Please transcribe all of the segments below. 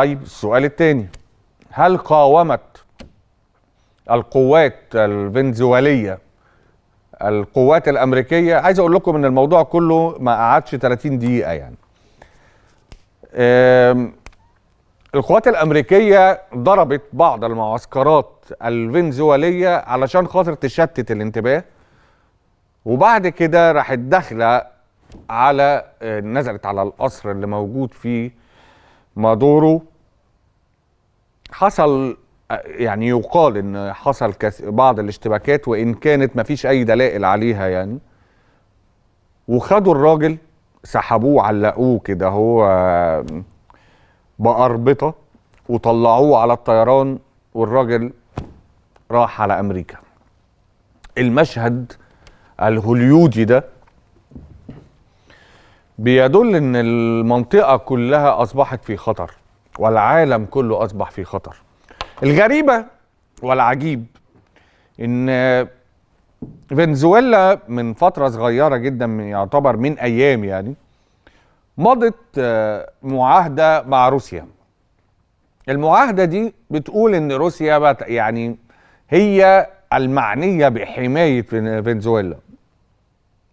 طيب السؤال الثاني، هل قاومت القوات الفنزويلية القوات الأمريكية؟ عايز أقول لكم إن الموضوع كله ما قعدش 30 دقيقة يعني. القوات الأمريكية ضربت بعض المعسكرات الفنزويلية علشان خاطر تشتت الانتباه، وبعد كده راحت داخلة على نزلت على القصر اللي موجود فيه مادورو. حصل يعني يقال ان حصل بعض الاشتباكات وان كانت مفيش اي دلائل عليها يعني، وخدوا الراجل سحبوه علقوه كده هو بأربطة وطلعوه على الطيران، والراجل راح على امريكا. المشهد الهوليودي ده بيدل ان المنطقة كلها اصبحت في خطر، والعالم كله اصبح في خطر. الغريبة والعجيب ان فنزويلا من فترة صغيرة جدا، يعتبر من ايام يعني، مضت معاهدة مع روسيا. المعاهدة دي بتقول ان روسيا يعني هي المعنية بحماية فنزويلا.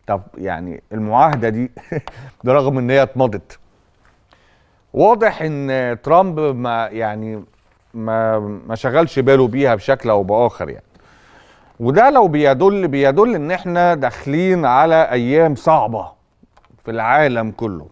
طب يعني المعاهدة دي برغم ان هي اتمضت، واضح ان ترامب ما يعني ما شغلش باله بيها بشكل او باخر يعني. وده لو بيدل ان احنا داخلين على ايام صعبة في العالم كله.